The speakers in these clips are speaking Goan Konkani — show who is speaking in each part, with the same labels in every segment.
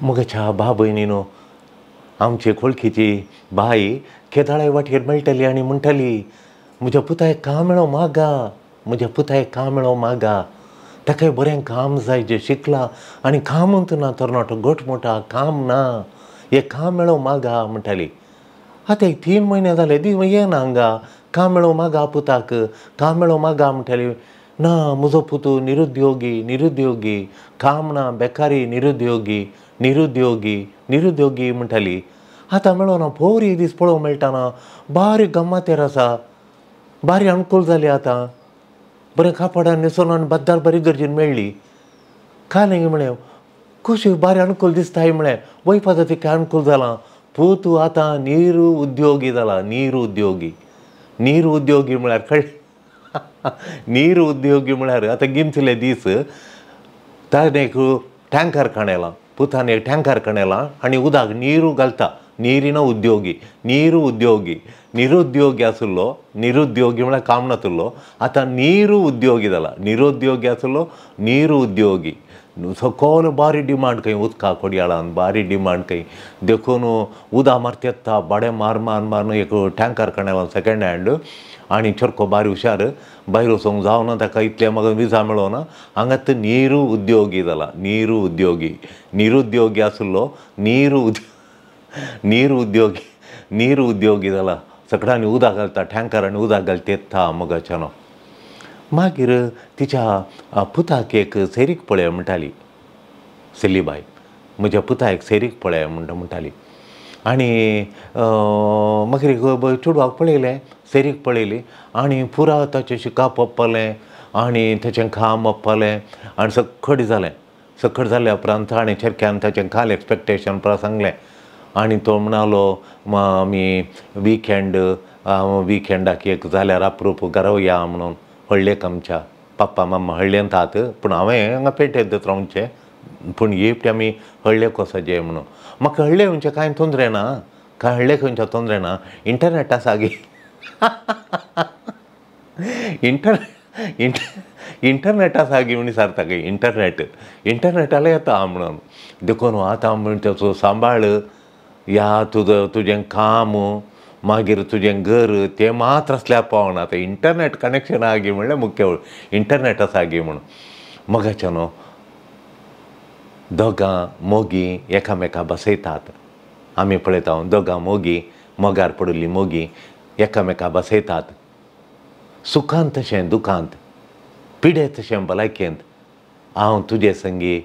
Speaker 1: मगाच्या बा भयणीनो आमचे वळखीची बाई केदाळाय वाटेर मेळटली आनी म्हणटाली म्हज्या पुताक काम मेळो मागा, म्हज्या पुताक काम मेळो मागा, ताका बरें काम जाय जें शिकला आनी कामूच ना, तरणाटो घट मोठा काम ना, हें काम मेळो मागा म्हणटाली. आतां एक 3 म्हयने जाले दी येना हांगा, काम मेळो मागा पुताक, काम मेळो मागा म्हणटाली. ना म्हजो पुतू निरुद्योगी, निरुद्योगी, काम ना, बेकारी, निरुद्योगी, निरुद्योगी, निरुद्योगी म्हणटाली. आतां मेळना, पोर एक दीस पळोवंक मेळटाना, बारीक गम्मातेर आसा, बारी अनुकूल जाली आतां, बरें कापडान न्हेसून आनी बद्दार बरी गरजेन मेळ्ळी. काल म्हळें कशी बारी अनुकूल दिसताय म्हळें, वयपाचो तिका अनुकूल जालां, पूत आतां निरुद्योगी जाला, निरुद्योगी, निरुद्योगी म्हळ्यार कळ्ळें, निरुद्योगी म्हळ्यार आतां गिमतले दीस ताणें एक टँकर काणयला, पुतान एक टँकर काणयला आनी उदक नीरू घालता, नीरिन उद्योगी, नीरू उद्योगी, निरुद्योगी आसलो, निरुद्योगी म्हळ्यार काम नासलो, आतां नीरू उद्योगी जाला, निरुद्योगी आसलो नीरू उद्योगी. सकयल बारी डिमांड खंय उदका कोडयाळान बारी डिमांड खंय, देखून उदक मारता येता भाडें मार मार मारून एक टँकर काणयला सेकेंड हँड आनी चरको बारी हुशार, भायर वचोंक जावना ताका, इतलें म्हाका विजा मेळोना, हांगा नीरू उद्योगी जाला, नीरू उद्योगी, निरुद्योगी आसलो नीरू निरुद्योगी, निरुद्योगी जाला. सगळ्यांनी उदक घालता टँकरांनी उदक घालता येता मगाच्यानो. मागीर तिच्या पुताक एक सेरीक पळय म्हणटाली सिल्लीबाय, म्हज्या पुता एक सेरीक पळय म्हणटा म्हणटाली. आनी मागीर एक चेडवाक पळयलें, सेरीक पळयली आनी पुरा ताचें शिकप ओंपलें आनी ताचें काम ओंपलें आनी सक्कड जालें. सक्कड जाल्या उपरांत ताणें चेरक्यान ताचें काल एक्सपेक्टेशन पुरा सांगलें आनी तो म्हणालो आमी विकेंड विकेंडाक एक जाल्यार अप्रूप घरा या म्हणून, हळ्ळेक आमच्या पप्पा मम्मा हळ्ळेंत आहात पूण हांवें हांगा पेटेंत रावचें, पूण एकटे आमी हळ्ळेक वचचें म्हणून. म्हाका हळ्ळे खंयचें कांय तोंदरें ना, कांय हळ्ळे खंयचें तोंदरें ना, इंटरनेट आसा गे, इंटरनेट आसा गे म्हण विचारता गे, इंटरनेट इंटरनेटाले येता म्हणून. देखून आतां म्हण तेचो सांबाळ या तुजो तुजें काम मागीर तुजें घर तें मात्र आसल्यार पावना, आतां इंटरनेट कनेक्शन आहा गे म्हणल्यार मुख्य इंटरनेट आसा गे म्हणून. मगाच्या न्हू दोगां मोगी एकामेका बसयतात, आमी पळयता दोगां मोगी मोगार पडिल्ली मोगी एकामेका बसयतात, सुखांत तशें दुखांत, पिडे तशें भलायकेंत हांव तुजे संगी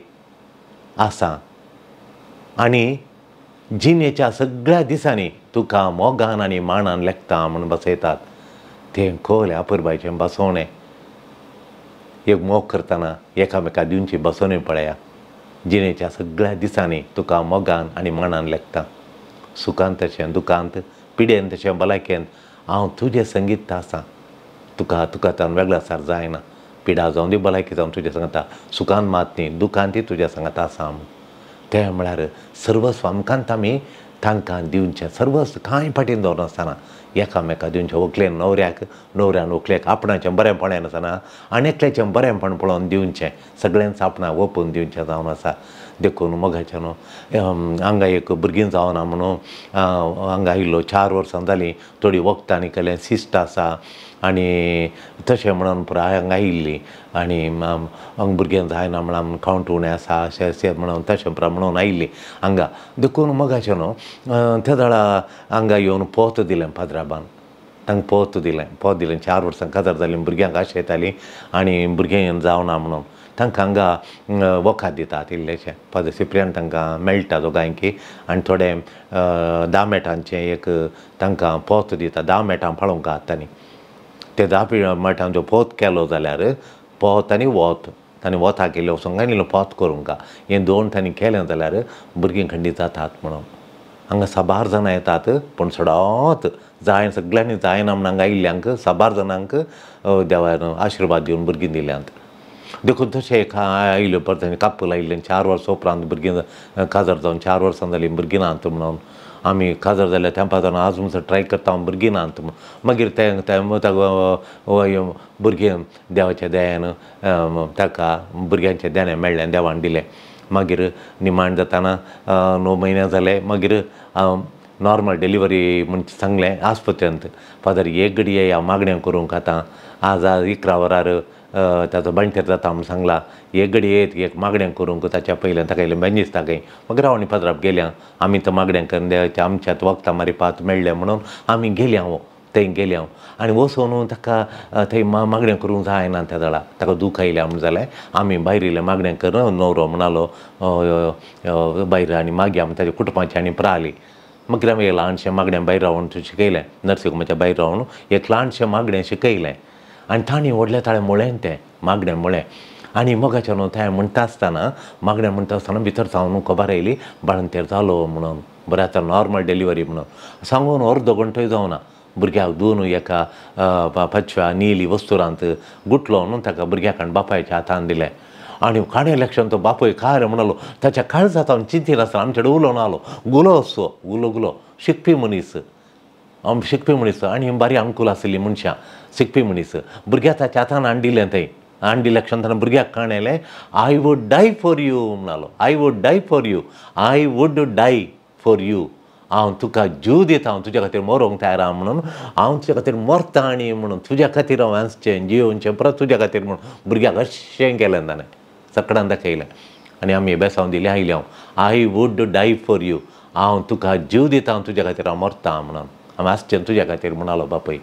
Speaker 1: आसा आनी जिणेच्या सगळ्या दिसांनी तुका मोगान आनी माणान लेखता म्हूण बसयतात. तें खोल अपुरबायचें बसवणें, एक मोग करतना एकामेका दिवची बसवणी पळया, जिणेच्या सगळ्या दिसांनी तुका मोगान आनी माणान लेखता, सुखांत तशें दुखांत, पिडेन तशें भलायकेन हांव तुजें संगीत आसा, तुका तुका तान वेगळो सार जायना, पिडा जावं दी भलायकी जावं तुज्या सांगता, सुखान मात न्ही दुखांत ती तुज्या सांगता आसा. तें म्हळ्यार सर्वस्व आमकांत आमी तांकां दिवचें, सर्वस्व कांय फाटीन दवरनासतना एकामेका दिवचें. व्हंकलेन न्हवऱ्याक, न्हवऱ्यान व्हंकलेक आपणाचें बरेंपण येनासतना आनी एकल्याचें बरेंपण पळोवन दिवचें, सगळ्यांच आपणाक ओपून दिवचें जावन आसा. देखून मोगाचें न्हू हांगा एक भुरगीं जावना म्हणून हांगा आयिल्लो 4 वर्सां जालीं, थोडी वखदां आनी केलें, सिस्ट आसा आनी तशें म्हणून पुराय हांगा आयिल्ली आनी हांगा भुरगें जायना म्हणून कावंट उणें आसा अशें अशें म्हणून तशें पुराय म्हणून आयिल्ली हांगा. देखून मोगाचें न्हू त्या वेळा हांगा येवन पोत दिलें पाद्राबान, तांकां पोत दिलें, पोत दिलें. 4 वर्सां काजार जालीं, भुरग्यांक आशा येताली आनी भुरगें जावना म्हणून तांकां हांगा वखद दितात इल्लेशें, फादर सिप्रियान तांकां मेळटा दोगांयकी आनी थोडें 10 मेटांचें एक तांकां पोत दिता, 10 मेटां पाळोवंक आहात तांणी. ते 10 मेटांचो पोत केलो जाल्यार पोत आनी वोत, तांणी वोताक इल्लें वचोंक आनी इल्लो पोत करूंक, हें दोन तांणी केलें जाल्यार भुरगीं खंडीत जातात म्हणून. हांगा साबार जाणां येतात पूण सदांच जाय सगळ्यांनी जायना म्हण हांगा आयिल्ल्यांक साबार जाणांक देवान आशिर्वाद दिवन भुरगीं दिल्यांत. देखून तशें एक आयिल्ल्यो परत कापूल आयिल्लें 4 वर्सां उपरांत भुरगीं काजार जावन 4 वर्सां जालीं भुरगीं नात म्हणून आमी काजार जाल्या तेंपा जावन आज म्हणसर ट्राय करता भुरगीं नात म्हणून. मागीर तें भुरगीं देवाच्या दयान ताका भुरग्यांचें देणें मेळ्ळें, देवान दिलें. मागीर निमाण जाताना 9 म्हयने जाले मागीर नॉर्मल डिलिव्हरी म्हूण सांगलें आस्पत्रेंत. फादर एक घडये हांव मागणें करूंक आतां आज 11 वरार ताचो बांयचेर जाता म्हूण सांगला एक घडये एक मागणें करूंक ताच्या पयलें ताका इल्लें बेंज दिसता खंय. मागीर हांव आनी फादराक गेल्या आमी तो मागणें करून देवाच्या आमच्यात वखदां मारिपाक मेळ्ळें म्हणून आमी गेली हांव थंय गेली हांव आनी वचून ताका थंय मागणें करूंक जायना त्या जाणा ताका दूख आयल्या म्हूण जालें आमी भायर इल्लें मागणें करून न्हवरो म्हणालो भायर आनी मागीर आमी ताच्या कुटुंबाची आनी प्राली. मागीर आमी ल्हानशें मागणें भायर रावन शिकयलें नर्सिंग भायर रावन एक ल्हानशें मागणें शिकयलें आनी तांणी व्हडल्या ताळें म्हळें तें मागणें म्हळें आनी मोगाचें न्हू तें म्हणटा आसतना मागणें म्हणटा आसतना भितर सावन खबर आयली बाळंतेर जालो म्हणून बरें आतां नॉर्मल डिलिव्हरी म्हणून सांगून अर्दो घंटोय जावना भुरग्याक दोन एका पाचव्या निली वस्तुरांत गुटलो न्हू ताका भुरग्याक आनी बापायच्या हातान दिलें. आनी काणें लक्षण तो बापूय काय म्हणालो ताच्या काळजांत हांव चिंतीन आसतना आमचे कडेन उलोवन आलो गुलो असो गुलो गुलो शिकपी मनीस शिकपी मनीस आनी बारी अंकूल आशिल्ली मनशां शिकपी मनीस भुरग्याक ताच्या हातान हाडिल्लें थंय हाडिल्लें लक्षण ताणें भुरग्याक काणयलें I would die for you म्हणालो I would die for you I would die for you हांव तुका जीव दिता हांव तुज्या खातीर मरोंक तयार आहा म्हणून हांव तुज्या खातीर मरता आनी म्हणून तुज्या खातीर हांव वाचचें जियोवचें परत तुज्या खातीर म्हणून भुरग्याक अशें केलें ताणें सकडान दाखयलें आनी आमी बेसांव दिलें आयलें हांव I would die for you हांव तुका जीव दिता हांव तुज्या खातीर हांव मरता म्हणून हांव वाचचें तुज्या खातीर म्हणालो बापूय.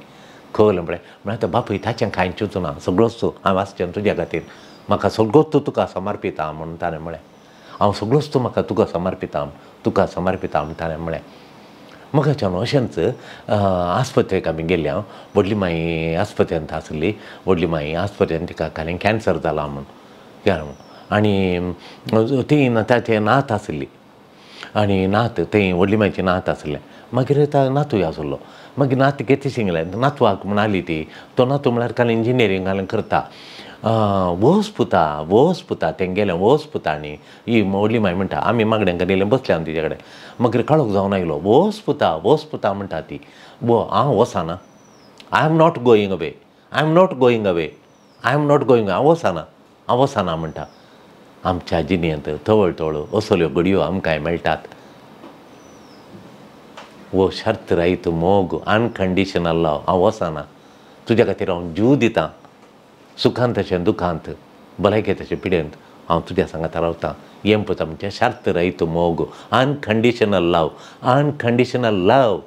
Speaker 1: खवलें म्हळें म्हळ्यार आतां बापूय ताचें कांय चिंतूना सगळोच हांव वाचचें तुज्या खातीर म्हाका सगळोच तूं तुका समर्पिता म्हणून ताणें म्हळें हांव सगळोच तूं म्हाका तुका समर्पिता तुका समर्पिता म्हूण ताणें म्हळें. मगाच्यान अशेंच आस्पत्रेक आमी गेल्ले हांव व्हडली माई आस्पत्रेंत आसली व्हडली माई आस्पत्रेंत तिका कालें कॅन्सर जाला म्हूण आनी ती ताचें नात आसली आनी नात थंय व्हडली मायची नात आसलें मागीर नातूय आसलो मागीर नात घेती शिंगलें नातवाक म्हणाली ती तो नातू म्हळ्यार काल इंजिनियरींग घालून करता वोस पुता वोस पुता तेंगेलें वोस पुता आनी ही व्हडली माय म्हणटा आमी मागण्यांक गेलें बसले आमी तिजे कडेन मागीर काळोख जावन आयलो वोस पुता वोस पुता म्हणटा ती वो हांव वचना I am not going away I am not going away I am not going हांव वचना हांव वचना म्हणटा. आमच्या जिणेंत तवळ तवळ असल्यो घडयो आमकांय मेळटात. वो शर्त रायत मोग अनकंडिशनल लव हांव वचना तुज्या खातीर हांव जीव दितां सुखांत तशें दुखांत भलायके तशें पिडेंत हांव तुज्या सांगाता रावतां हें पुता म्हणजे शर्त रायत मोग अनकंडिशनल लव अनकंडिशनल लव.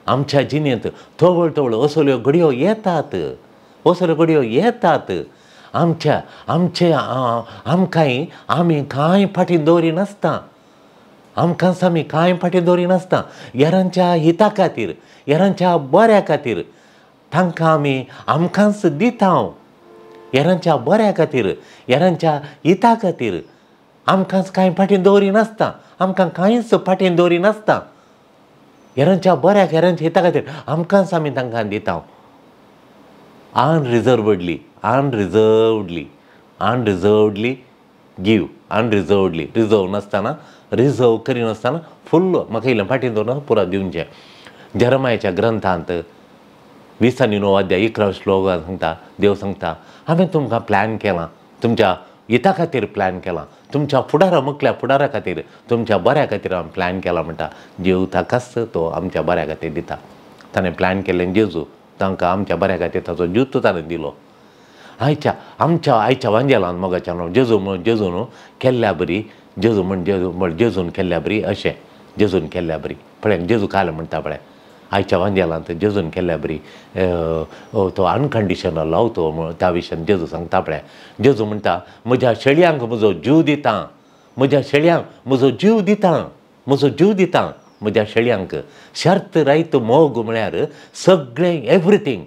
Speaker 1: आमच्या जिणेंत तवळ तवळ असल्यो घडयो येतात असल्यो घडयो येतात आमच्या आमचे आमकांय आमी कांय फाटीं दवरिनासता आमकांच आमी कांय फाटीं दवरिनासता हेरांच्या हिता खातीर हेरांच्या बऱ्या खातीर तांकां आमी आमकांच दिता हेरांच्या बऱ्या खातीर हेरांच्या हिता खातीर आमकांच कांय फाटीं दवरिनासता आमकां कांयच फाटीं दवरिनासता हेरांच्या बऱ्याक हेरांच्या हिता खातीर आमकांच आमी तांकां दिता. Unreservedly unreservedly unreservedly give unreservedly reserve नासतना रिजर्व करिनासतना फुल्ल म्हाका इल्लें फाटीं दवरना पुरा दिवचें. जेरमायाच्या ग्रंथांत 20 आनी 9 अध्याय 11 श्लोकान सांगता देव सांगता हांवें तुमकां प्लॅन केलां तुमच्या हिता खातीर प्लॅन केलां तुमच्या फुडारा मुखल्या फुडारा खातीर तुमच्या बऱ्या खातीर हांवें प्लॅन केलां म्हणटा. जेव ताकाच तो आमच्या बऱ्या खातीर दिता ताणें प्लॅन केल्लें जेजू तांकां आमच्या बऱ्या खातीर ताचो जीव तो ताणें दिलो. आयच्या आमच्या आयच्या वांजेलान मोगाच्या न्हू जेजू म्हण जेजू न्हू केल्ल्या बरी जेजू म्हण जेजू म्हण जेजून केल्ल्या बरी अशें जेजून केल्ल्या बरी पळय जेजू काल म्हणटा पळय आयच्या वांजेलांत जेजून केल्ल्या बरी तो अनकंडिशनल लव तो त्या विशयान जेजू सांगता पळय जेजू म्हणटा म्हज्या शेळयांक म्हजो जीव दिता म्हज्या शेळयांक म्हजो जीव दिता म्हजो जीव दिता म्हज्या शेळयांक. शर्त रायत मोग म्हळ्यार सगळें एवरीथींग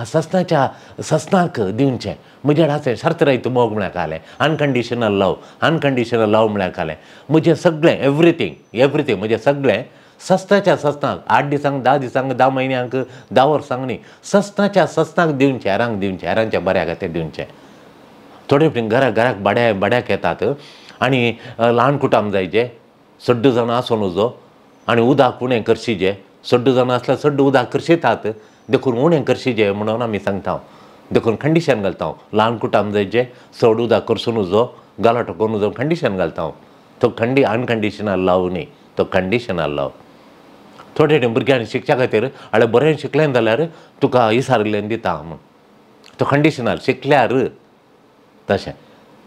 Speaker 1: ससनाच्या ससनाक दिवचें म्हज्या हाचें शर्त रायत मोग म्हळ्यार कालें अनकंडिशनल लव अनकंडिशनल लव म्हळ्यार कालें म्हजें सगळें एवरीथींग एवरीथींग म्हजें सगळें सस्ताच्या सस्नाक 8 दिसांक 10 दिसांक 10 म्हयन्यांक 10 वर्सांक न्ही सस्नाच्या सस्नाक दिवचें हेरांक दिवचें हेरांच्या बऱ्या खातीर दिवचें. थोडे फावटी घरा घराक भाड्या भाड्याक येतात आनी ल्हान कुटाम जायचे सड्ड जाणां आसूं नजो आनी उदक उणें करशीजे सड्ड जाणां आसल्यार सड्ड उदक करशितात देखून उणें करशीजे म्हणून आमी सांगता देखून कंडिशन घालता ल्हान कुटाम जायचे चड उदक करसूं नजो गालाटो करून जावं कंडिशन घालता हांव. तो अनकंडिशनल लव न्ही, तो कंडिशनल लव. थोडे भुरग्यांनी शिकच्या खातीर हाडे बरें शिकलें जाल्यार तुका इसारलें दिता म्हूण, तो कंडिशनल शिकल्यार तशें.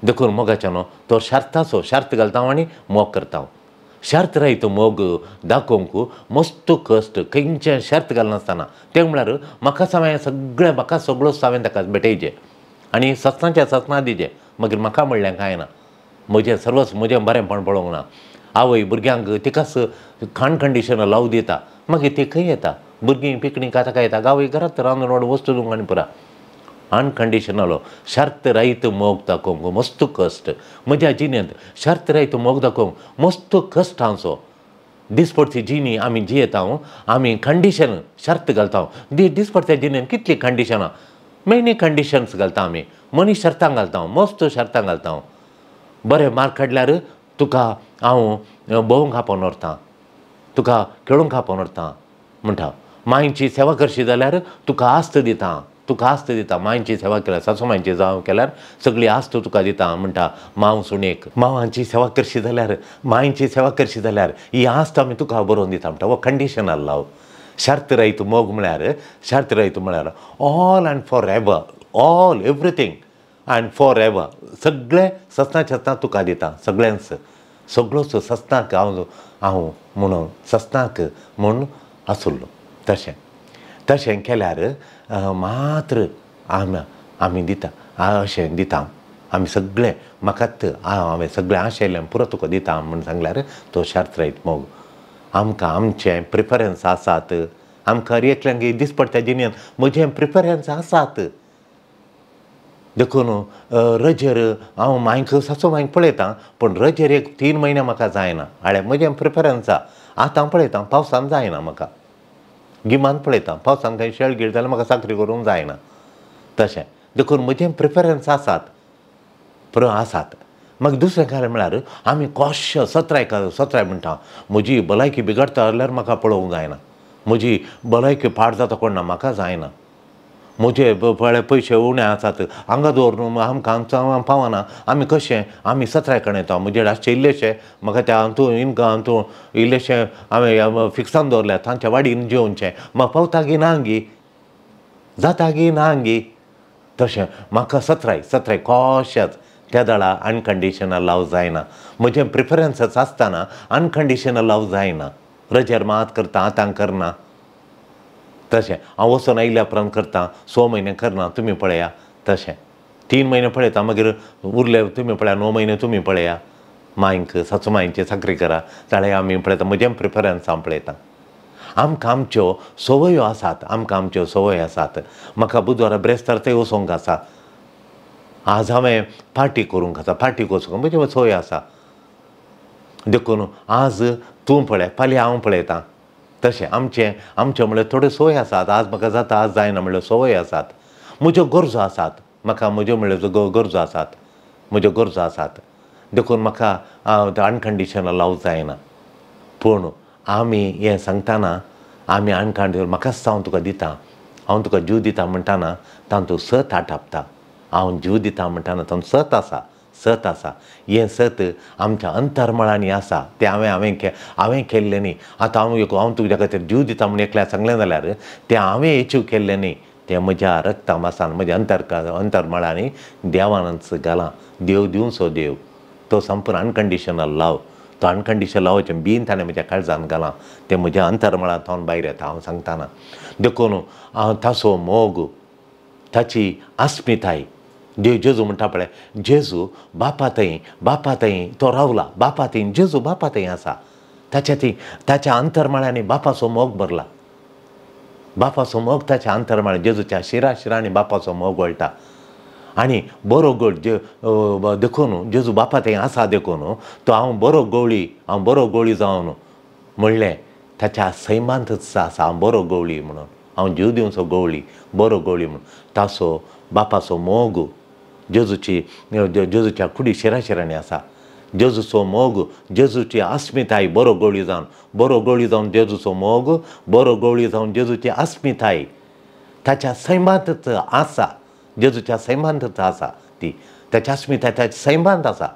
Speaker 1: देखून मोगाचें न्हू तो शर्ताचो शर्त घालता हांव आनी मोग करता हांव. शर्त रायत मोग दाखोवंक मस्त कश्ट, खंयचें शर्त घालनासतना. तें म्हळ्यार म्हाका हांवें सगळें म्हाका सगळोच हांवें ताका भेटयचें आनी सत्नाच्या सत्ना दिचें. मागीर म्हाका म्हणलें कांय ना, म्हजें सर्वस म्हजें बरेंपण पळोवंक ना. आवय भुरग्यांक तिकाच अनकंडिशनल लव दिता, मागीर ती खंय येता भुरगीं पिकनीक आतां काय येता आवय घरांत रांदून वाडून वस्तू दिवंक आनी पुरा. अनकंडिशनल शर्त रायत मोग दाखोवंक मस्त कश्ट. म्हज्या जिणेंत शर्त रायत मोग दाखोवंक मस्त कश्टांचो दिसपडती जिणी आमी जियेता. आमी कंडिशन शर्त घालता. दिसपडत्या जिणेंत कितलीं कंडिशनां, मेनी कंडिशन्स घालता आमी. मनीस शर्तां घालता, मस्त शर्तां घालता. बरें मार्क काडल्यार तुका हांव भोवंक आपोवन व्हरता, तुका खेळूंक आपोवन व्हरता म्हणटा. मांयची सेवा करशी जाल्यार तुका आस्त दिता, तुका आस्त दिता. मांयची सेवा केल्यार, सासू मांयची जावं केल्यार सगळी आस्त तुका दिता म्हणटा मांव सुनेक. मावांची सेवा करशी जाल्यार, मांयची सेवा करशी जाल्यार ही आस्त आमी तुका बरोवन दिता म्हणटा. हो कंडिशनल लव. शर्त रायत मोग म्हळ्यार, शर्त रायत म्हळ्यार all and for ever, all everything and for ever. सगळें ससना ससना तुका दिता, सगळेंच सगळोच ससनाक हांव हांव म्हणून ससनाक म्हूण आसुल्लो. तशें तशें केल्यार मात्र आमी आमी दिता अशें दिता आमी सगळें म्हाकाच हांवें सगळें आशयलें पुरो तुका दिता म्हूण सांगल्यार तो शर्त रायत मोग. आमकां आमचें प्रिफरन्स आसात, आमकां एकल्यांक दिसपडटा जिणेंत म्हजें प्रिफरन्स आसात. देखून रजेर हांव मांयक सासू मांयक पळयतां, पूण रजेर एक 3 म्हयने म्हाका जायना. हाडे म्हजें प्रिफरन्स आसा. आतां पळयतां पावसान जायना म्हाका, गिमान पळयतां पावसान खंय शेळ गिळ जाल्यार म्हाका चाकरी करूंक जायना. तशें देखून म्हजें प्रिफरन्स आसात, प्र आसात. मागीर दुसरें कारण म्हळ्यार आमी कॉश सत्राय सत्राय म्हणटा. म्हजी भलायकी बिगडटा जाल्यार म्हाका पळोवंक जायना, म्हजी भलायकी पाड जाता कोण ना म्हाका जायना, म्हजे पळय पयशे उणे आसात हांगा दवरून आमकां हांगा पावना, आमी कशें आमी सत्राय कडेन येता. म्हजे आसचे इल्लेशे म्हाका त्या हातूं इनकम हातूं इल्लेशे हांवें फिक्सान दवरल्या तांच्या वाडीन जेवचें, म्हाका पावता गी ना गी, जाता गी ना गी. तशें म्हाका सत्राय सत्राय कॉशच त्या दळा अनकंडिशनल लव जायना. म्हजें प्रिफरन्सच आसतना अनकंडिशनल लव जायना. रजेर मात करता, आतां करना. तशें हांव वचून आयल्या उपरांत करता, 6 म्हयने करना तुमी पळया. तशें 3 म्हयने पळयता, मागीर उरले तुमी पळया 9 म्हयने तुमी पळया. मांयक सासू मांयची चाकरी करा जाल्यार आमी पळयता म्हजें प्रिफरन्स हांव पळयता. आमकां आमच्यो संवयो आसात, आमकां आमच्यो संवयो आसात. म्हाका बुधवारा ब्रेस्तार थंय वचोंक आसा, आज हांवें पार्टी करूंक आसा, पार्टी वचूंक म्हजी संवय आसा. देखून आज तूं पळय, फाल्यां हांव पळयतां. तशें आमचें आमचें म्हणल्यार थोड्यो संवय आसात. आज म्हाका जाता आज जायना म्हणल्यार संवय आसात. म्हज्यो गरजो आसात, म्हाका म्हज्यो म्हणल्यार गरजो आसात, म्हज्यो गरजो आसात. देखून म्हाका अनकंडिशनल लव जायना. पूण आमी हें सांगतना आमी अनकंडिशनल म्हाकाच हांव तुका दिता, हांव तुका जीव दिता म्हणटाना तातूंत सत आटापता. हांव जीव दिता म्हणटाना तातूंत सत आसा, सत आसा. हें सत आमच्या अंतर्मळांनी आसा. तें हांवें हांवें हांवें केल्लें न्ही. आतां हांव हांव तुज्या खातीर जीव दिता म्हूण एकल्या सांगलें जाल्यार तें हांवें एचीव केल्लें न्ही, तें म्हज्या रक्ता मासान म्हज्या अंतर्मळांनी देवानच घालां. देव दिवचो देव तो संपूर्ण अनकंडिशनल लव. तो अनकंडिशनल लवाचें बीन ताणें म्हज्या काळजान घालां, तें म्हज्या अंतर्मळांत थावन भायर येता हांव सांगतना. देखून हांव ताचो मोग, ताची अस्मिताय. देव जेजू म्हणटा पळय, जेजू बापा थंय, बापा थंय तो रावला, बापा थंय जेजू बापा थंय आसा. ताच्या थंय ताच्या अंतर्मळांनी बापाचो मोग भरला. बापाचो मोग ताच्या अंतर्मळ्या जेजूच्या शिरा शिरांनी बापाचो मोग वळटा. आनी बरो गोड देखून जेजू बापा थंय आसा. देखून तो हांव बरो गवळी, हांव बरो गवळी जावन म्हणलें ताच्या सैमांतच आसा. हांव बरो गवळी म्हणून, हांव जीव दिवचो गवळी, बरो गवळी म्हणून. ताचो बापाचो मोग जेजूची जेजूच्या कुडी शिरा शिरांनी आसा. जेजूचो मोग, जेजूची अस्मिताय बरो गवळी जावन, बरो गवळी जावन जेजूचो मोग, बरो गवळी जावन जेजूची अस्मिताय ताच्या सैमांतच आसा. जेजूच्या सैमांतच आसा ती. ताच्या अस्मिताय ताच्या सैमांत आसा,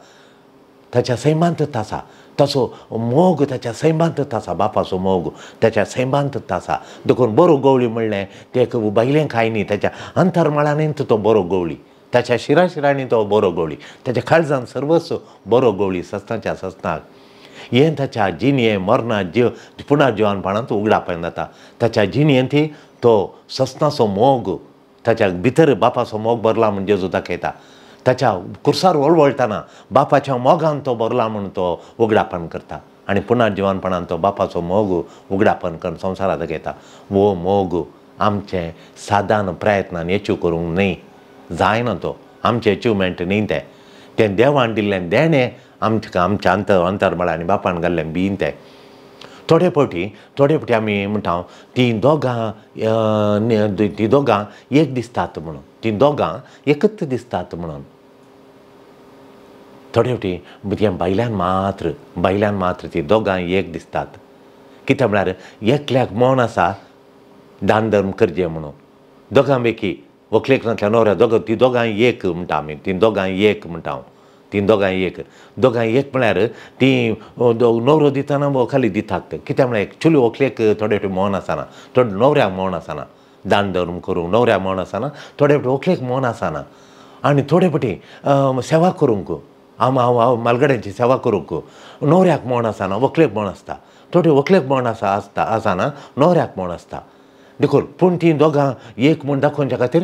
Speaker 1: ताच्या सैमांतच आसा. ताचो मोग ताच्या सैमांतच आसा, बापाचो मोग ताच्या सैमांतच आसा. देखून बरो गवळी म्हणलें तें एक भायलें कांय न्ही, ताच्या अंतरमळांनी तो बरो गवळी, ताच्या शिराशिरांनी तो बरो गवळी, ताच्या काळजान सर्वस्व बरो गवळी सस्नाच्या सस्नाक. हें ताच्या जिणये मरणा जीव पुनर्जिवनपणांत उगडापण जाता. ताच्या जिणयेंत तो सस्नाचो मोग ताच्या भितर बापाचो मोग भरला म्हूण जेजू दाखयता. ताच्या कुर्सार वळवळटना बापाच्या मोगान तो भरला म्हूण तो उगडापण करता आनी पुनर्जिवनपणान तो बापाचो मोग उगडापण करून संवसारांत दाखयता. वो मोग आमचें सादारण प्रयत्नान एचीव करूंक न्हय, जायना तो आमचें एचिवमेंट न्ही. तें तें देवान दिल्लें देणें आमच्या आमच्या अंतरमळा आनी बापान घाल्लें बीन तें. थोडे फावटी थोडे फावटी आमी म्हणटा तीं दोगां एक दिसतात म्हणून, तीं दोगां एकच दिसतात म्हणून. थोडे फावटी तें बायल्यान मात्र, बायल्यान मात्र तीं दोगां एक दिसतात. कित्याक म्हळ्यार एकल्याक मौन आसा दान धर्म करचें म्हणून, दोगां पैकी व्हंकलेक नासल्या न्हवऱ्या दोगां तीं दोगां एक म्हणटा आमी, तीं दोगां एक म्हणटा हांव, तीं दोगां एक. दोगां एक म्हळ्यार तीं न्हवरो दितना व्हंकली दितात. कित्याक म्हळ्यार एक्चुली व्हंकलेक थोडे फावटी मौन आसना, थोडे न्हवऱ्याक मौन आसना दान धर्म करूंक, न्हवऱ्याक मौन आसना, थोडे फावटी व्हंकलेक मौन आसना. आनी थोडे फावटी सेवा करूंक हांव हांव हांव म्हालगड्यांची सेवा करूंक न्हवऱ्याक मौन आसना, व्हंकलेक मौन आसता. थोडे व्हंकलेक मौन आसा आसता आसना, न्हवऱ्याक मौन आसता. देखून पूण तीं दोगां एक म्हूण दाखोवच्या खातीर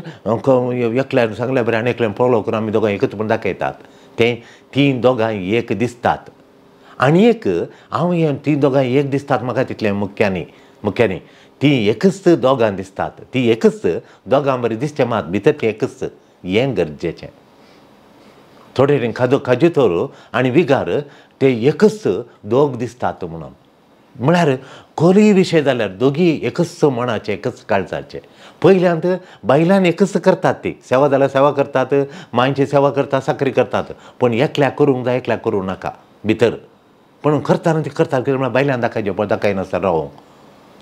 Speaker 1: एकल्यान सांगल्या बरें आनी एकल्यान पळोवलो करून आमी दोगां एकच म्हूण दाखयतात. तें तीं दोगां एक दिसतात. आनी एक हांव हें तीं दोगां एक दिसतात म्हाका तितलें मुख्यांनी मुख्यांनी तीं एकच दोगां दिसतात, तीं एकच दोगां बरीं दिसचें मात भितर तीं एकच, हें गरजेचें. थोडे खाजो खाजोतर आनी विगार ते एकच दोग दिसतात म्हणून. म्हळ्यार कोलूय विशय जाल्यार दोगी एकच मनाचे एकच काळजाचे. पयल्यांत बायलान एकच करतात ती सेवा जाल्यार सेवा करतात, मांयची सेवा करतात, साकरी करतात, पूण एकल्याक करूंक जाय एकल्याक करूं नाका भितर. पूण करतना ती करतात कितें म्हळ्यार बायल्यान दाखयचें पण दाखयनासतना रावोंक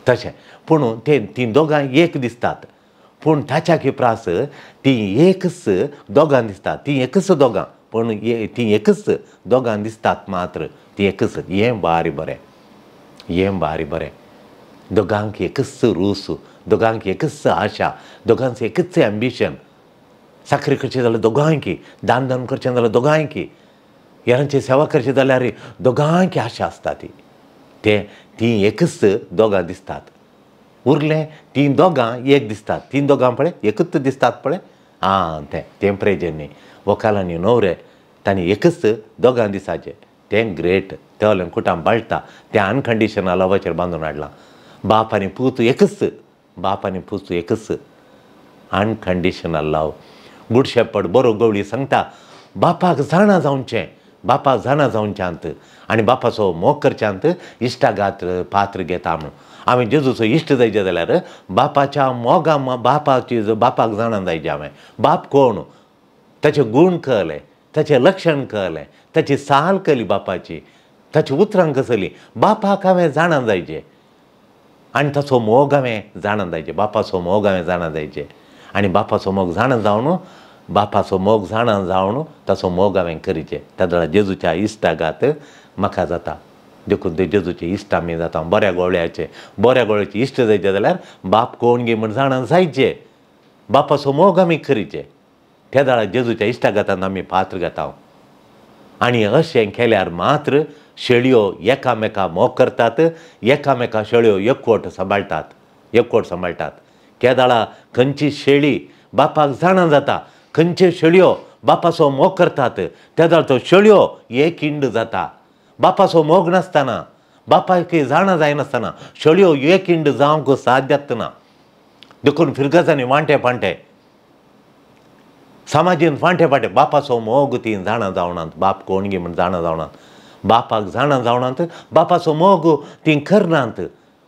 Speaker 1: तशें. पूण ते तीं दोगां एक दिसतात, पूण ताच्या प्रास तीं एकच दोगां दिसतात, तीं एकच दोगां, पूण तीं एकच दोगां दिसतात मात्र तीं एकच. हें भारी बरें, हें भारी बरें. दोगांक एकच रूस, दोगांक एकच आशा, दोगांक एकच एम्बिशन. साकरी करचें जाल्यार दोगांयकी, दान दान करचें जाल्यार दोगांयकी, हेरांची सेवा करची जाल्यार दोगांयकी आशा आसता ती. तें तीं एकच दोगां दिसतात. उरलें तीं दोगां एक दिसतात, तीं दोगां पळय एकच दिसतात पळय. आं तें तें प्रेजें न्ही, व्हंकल न्हवरे तांणी एकच दोगां दिसाचें तें ग्रेट. तें कुटां बाळटा तें अनकंडिशनल लवाचेर बांदून हाडलां. बाप आनी पूत एकच, बाप आनी पूत एकच, अनकंडिशनल लव. गुड शेपर्ड बरो गवळी सांगता बापाक जाणा जावचें, बापाक जाणा जावच्यांत आनी बापाचो मोग करच्यांत इश्टागात पात्र घेता म्हणून. आमी जेजूचो इश्ट जायचे जाल्यार बापाच्या मोगा बापाची बापाक जाणा जायचें हांवें. बाप कोण, ताचे गूण कळ्ळे, ताचें लक्षण कळ्ळें, ताची साल कळ्ळी बापाची, ताची उतरां कसली, बापाक हांवें जाणा जायचें आनी ताचो मोग हांवें जाणा जायचें, बापाचो मोग हांवें जाणा जायचें. आनी बापाचो मोग जाणा जावन, बापाचो मोग जाणा जावन ताचो मोग हांवें करचें. त्या वेळार जेजूच्या इश्टागात म्हाका जाता. देखून ते जेजूचे इश्ट आमी जाता. बऱ्या गोळ्याचे, बऱ्या गोळ्याचे इश्ट जायचे जाल्यार बाप कोण गे म्हण जाणा जायचे, बापाचो मोग आमी करचे. त्या वेळार जेजूच्या इश्टागातान आमी पात्र घेता. आनी अशें केल्यार मात्र शेळयो एकामेका मोग करतात, एकामेका शेळयो एकवट सांबाळटात, एकवट सांबाळटात. केदाळा खंयची शेळी बापाक जाणा जाता, खंयच्यो शेळयो बापाचो मोग करतात, तेदाळ तो शेळयो एक इंड जाता. बापाचो मोग नासतना, बापाक जाणा जायनासतना शेळयो एक इंड जावंक साध्य ना. देखून फिरगजांनी वांटे पांटे समाजीन फांटे फांटे बापाचो मोग ती जाणा जावनात, बाप कोण गी म्हण जाणा जावनात, बापाक जाणा जावनात, बापाचो मोग ती करनात.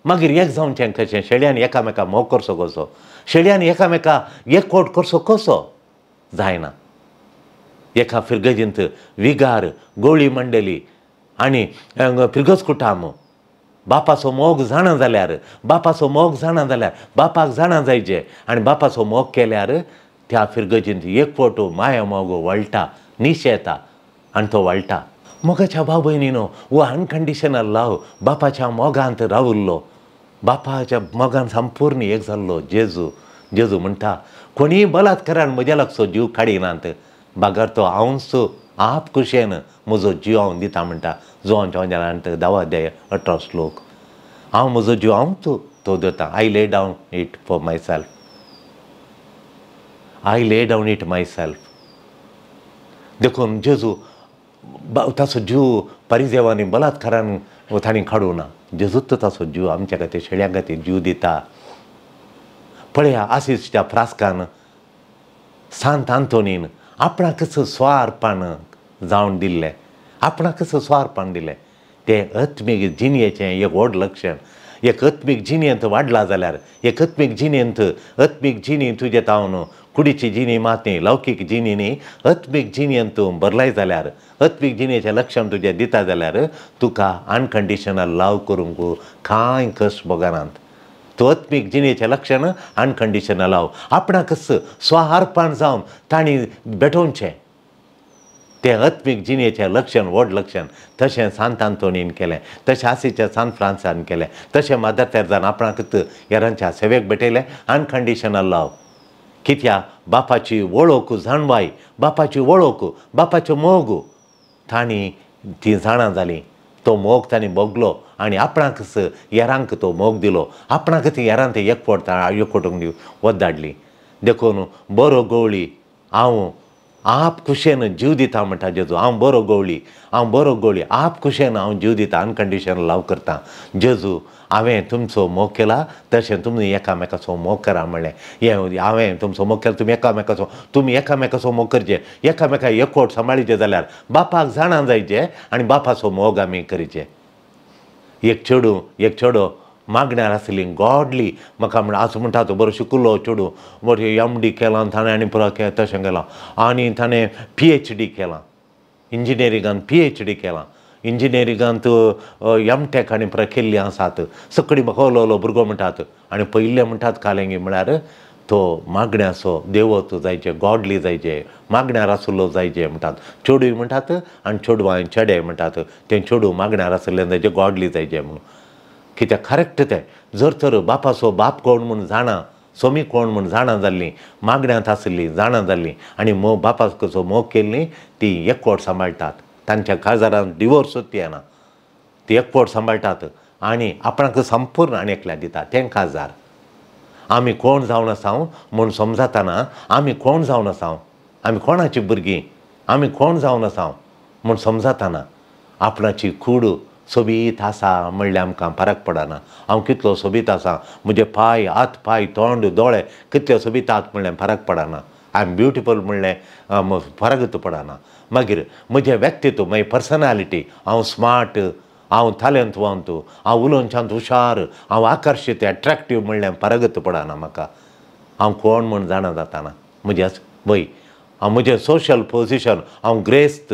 Speaker 1: मागीर एक जावचें कशें? शेळयान एकामेका मोग करचो कसो, शेळयान एकामेका एकवट करचो कसो, जायना. एका फिरगजींत विगार गोळी मंडली आनी फिरगज कुटाम बापाचो मोग जाणा जाल्यार, बापाचो मोग जाणा जाल्यार बापाक जाणा जायचें आनी बापाचो मोग केल्यार त्या फिरगजींत एक फोटो माया मोग वळटा. निशेता आनी तो वाळटा. मोगाच्या भाव भयणीनो, वो अनकंडिशनल लव, बापाच्या मोगांत रावल्लो, बापाच्या मोगान संपूर्ण एक जाल्लो जेजू. जेजू म्हणटा कोणीय बलात्कारान म्हज्या लागचो जीव काडिनात, बागर तो हांवच आप खुशयेन म्हजो जीव हांव दिता म्हणटा. जुवांच्या वंजारांत 10 अध्याय 18 श्लोक. हांव म्हजो जीव हांवच तो दिता. I lay down it for myself, I lay down it myself. देखून जेजू ताचो जीव परिजेवांनी बलात्कारान तांणी काडूं ना, जेजूच ताचो जीव आमच्या खातीर शेळ्यां खातीर जीव दिता. पळया आसिसच्या फ्रास्कान सांत आंतोनीन आपणाकच स्वार्पण जावन दिल्लें, आपणाकच स्वार्पण दिलें. तें आत्मीक जिणेचें एक व्हड लक्षण. एक आत्मीक जिणेंत वाडला जाल्यार, एक आत्मीक जिणेंत, आत्मीक जिणी तुजे तावन कुडीची जिणी मात न्ही, लौकीक जिणी न्ही, आत्मीक जिणेंत तूं भरलाय जाल्यार, आत्मीक जिणेचें लक्षण तुजें दिता जाल्यार तुका अनकंडिशनल लव करूंक कांय कश्ट भोगनात. तूं आत्मीक जिणेचें लक्षण अनकंडिशनल लव, आपणाकच स्वार्पण जावन तांणी भेटोवचें, तें आत्मीक जिणेचें लक्षण, व्हड लक्षण. तशें सांत आंतोनीन केलें, तशें आसीच्या सांत फ्रांसान केलें, तशें मदर तेरेजान आपणाकच हेरांच्या सेवेक भेटयलें. अनकंडिशनल लव कित्याक बापाची वळख जाणवाय, बापाची वळख, बापाचो मोग तांणी ती जाणा जाली, तो मोग तांणी भोगलो आनी आपणाकच हेरांक तो मोग दिलो, आपणाकच हेरांक ते एकवट एकवटूंक वत धाडली. देखून बरो गवळी हांव आप खुशयेन जीव दिता म्हणटा जेजू. हांव बरो गवळी, हांव बरो गवळी, आप खुशयेन हांव जीव दिता, अनकंडिशनल लव करता. जेजू हांवें तुमचो मोग केला तशें तुमी एकामेकाचो मोग करा म्हणलें. हें हांवें तुमचो मोग केला, तुमी एकामेकाचो, तुमी एकामेकाचो मोग करचे, एकामेका एकवट सांबाळीचे जाल्यार बापाक जाणा जायचें आनी बापाचो मोग आमी करचे. एक चेडूं, एक चेडो मागण्यार आसली गॉडली, म्हाका म्हण आज म्हणटा तो बरो शिकलो चेडूं, बरें एम डी केलां ताणें आनी पुरो तशें केलां आनी ताणें पीएचडी केलां, इंजिनियरिंगान पीएचडी केलां, इंजिनियरिंगांत एम टेक आनी पुरो केल्लीं आसात. सगळीं म्हाका उलोवलो भुरगो म्हणटात आनी पयिल्लें म्हणटात कालेंगी म्हळ्यार तो मागण्याचो देवत जायचे, गॉडली जायचे, मागण्यार आशिल्लो जायचे म्हणटात. चेडूय म्हणटात आनी चेडवां चेडे म्हणटात, तें चेडूं मागण्यार आशिल्लें जायचें, गॉडली जायचें म्हणून. कित्याक करेक्ट तें. जर तर बापाचो बाप कोण म्हूण जाणा, सोमी कोण म्हूण जाणा जाल्लीं, मागण्यांत आशिल्लीं जाणा जाल्लीं आनी मोग बापाचो मोग केल्लीं, ती एकवट सांबाळटात. तांच्या काजारान डिवोर्स येना, ती एकवट सांबाळटात आनी आपणाक संपूर्ण आनी एकल्या दिता. तें काजार. आमी कोण जावन आसा म्हूण समजतना, आमी कोण जावन आसा, आमी कोणाची भुरगीं, आमी कोण जावन आसा म्हूण समजतना आपणाची कूड सोबीत आसा म्हणल्यार आमकां फरक पडना. हांव कितलो सोबीत आसा, म्हजे पांय, हात पांय, तोंड, दोळे कितले सोबीत आसात म्हणल्यार फरक पडना. I am beautiful म्हणलें फरक पडना. मागीर म्हजें व्यक्तित्व, म्हजी पर्सनालिटी, हांव स्मार्ट, हांव तालेंतवंत, हांव उलोवच्यान हुशार, हांव आकर्शीत, एट्रेक्टीव म्हणल्यार फरक पडना म्हाका. हांव कोण म्हूण जाणा जाताना म्हजें वय, हांव म्हजें सोशल पोजिशन, हांव ग्रेस्त,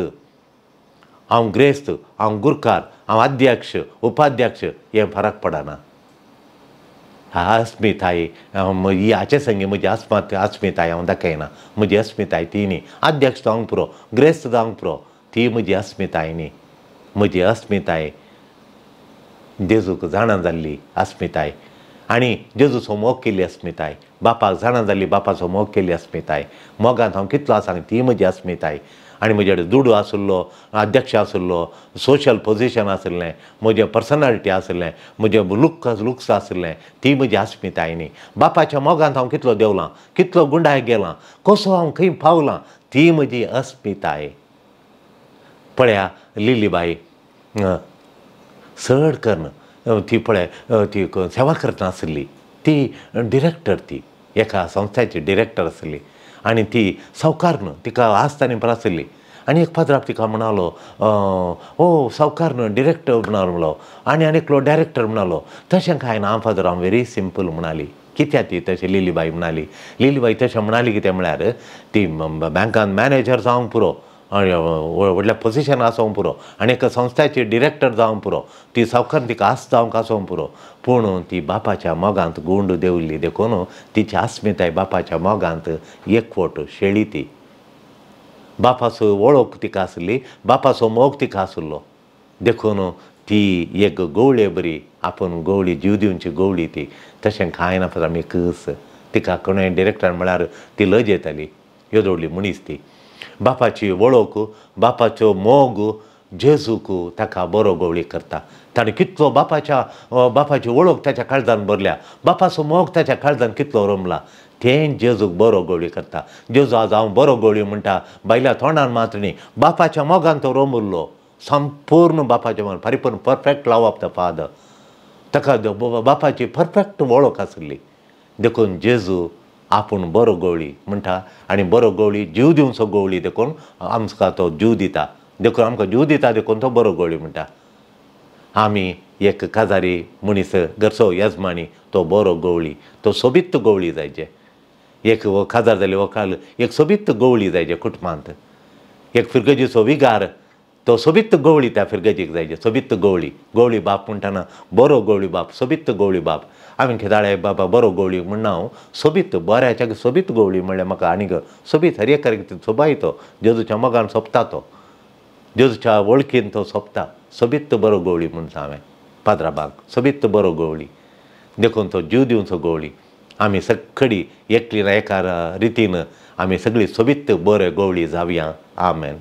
Speaker 1: हांव ग्रेस्त, हांव गुरकार, हांव अध्यक्ष, उपाध्यक्ष, हें फरक पडना. अस्मिताय ही हाचे संगी म्हजी अस्मिताय हांव दाखयना. म्हजी अस्मिताय ती न्ही. अध्यक्ष जावंक पुरो, ग्रेस्त जावंक पुरो, ती म्हजी अस्मिताय न्ही. म्हजी अस्मिताय जेजूक जाणा जाल्ली अस्मिताय आनी जेजूचो मोग केल्ली अस्मिताय, बापाक जाणा जाल्ली, बापाचो मोग केल्ली अस्मिताय, मोगांत हांव कितलो आसा ती म्हजी अस्मिताय. आनी म्हजे कडेन दुडू आशिल्लो, अध्यक्ष आशिल्लो, सोशल पोजिशन आशिल्लें, म्हजें पर्सनालिटी आशिल्लें, म्हजें लुक्स आशिल्लें, ती म्हजी अस्मिताय न्ही. बापाच्या मोगांत हांव कितलो देंवलां, कितलो गुंडाय गेलां, कसो हांव खंय पावलां, ती म्हजी अस्मिताय. पळया लिलीबाई चड करून ती पळय ती सेवा करतना आशिल्ली, ती डिरेक्टर, ती एका संस्थेची डिरेक्टर आशिल्ली आनी ती सावकार न्हू, तिका आस्तानी पण आशिल्ली. आनी एक पाद्राप तिका म्हणालो, ओ सावकार न्हू, डिरेक्टर म्हणालो आनी आनी एकलो डायरेक्टर म्हणालो. तशें कांय ना फादर, हांव व्हेरी सिंपल म्हणाली. कित्याक ती तशें लिलीबाई म्हणाली? लिलीबाई तशें म्हणाली कितें म्हळ्यार ती बँकान मॅनेजर जावंक पुरो, व्हडल्या पोजिशन आसूंक पुरो आनी एका संस्थाची डिरेक्टर जावंक पुरो, ती सावकार तिका आस जावंक आसूंक पुरो, पूण ती बापाच्या मोगांत गुंड देंवली. देखून तिची अस्मिताय बापाच्या मोगांत एकवट शेळी ती. बापाचो वळख तिका आसली, बापाचो मोग तिका आसलो. देखून ती एक गवळे बरी, आपूण गवळी जीव दिवची गवळी ती. तशें कांय ना, आमी कस तिका कोणूय डिरेक्टर म्हळ्यार ती लज येताली. येदोळली मनीस ती. बापाची वळख, बापाचो मोग जेजूक ताका बरो गवळी करता. ताणें कितलो बापाच्या बापाची वळख ताच्या काळजान भरल्या, बापाचो मोग ताच्या काळजान कितलो रमला, तें जेजूक बरो गवळी करता. जेजू आज हांव बरो गवळी म्हणटा बायल्या तोंडान मात्र न्ही, बापाच्या मोगान तो रमुल्लो, संपूर्ण बापाच्या मोगान, परिपूर्ण perfect love of the father. ताका बापाची परफेक्ट वळख आसली. देखून जेजू आपूण बरो गवळी म्हणटा आनी बरो गवळी जीव दिवचो गवळी, देखून आमकां तो जीव दिता, देखून आमकां जीव दिता, देखून तो बरो गवळी म्हणटा. आमी एक काजारी मनीस घरचो येजमानी तो बरो गवळी, तो सोबीत गवळी जायचे. एक काजार जाली वकाल एक सोबीत गवळी जायचे कुटुंबांत. एक फिरगजीचो विगार तो सोबीत गवळी त्या फिरगजीक जायचे, सोबीत गवळी. गवळी बाप म्हणटाना बरो गवळी बाप, सोबीत गवळी बाप. हांवें खेदाळे बाबा बरो गवळी म्हणना हांव, सोबीत बऱ्याच्या सोबीत गवळी म्हणल्यार म्हाका आनीक सोबीत हर एक सोबाय तो जेजूच्या मोगान सोंपता, तो जेजूच्या वळखीन तो सोंपता. सोबीत बरो गवळी म्हणटा हांवें पाद्राबाग, सोबीत बरो गवळी. देखून तो जीव दिवचो गवळी. आमी सगळी एकली ना एका रितीन आमी सगळी सोबीत बरे गवळी जावया. आमेन.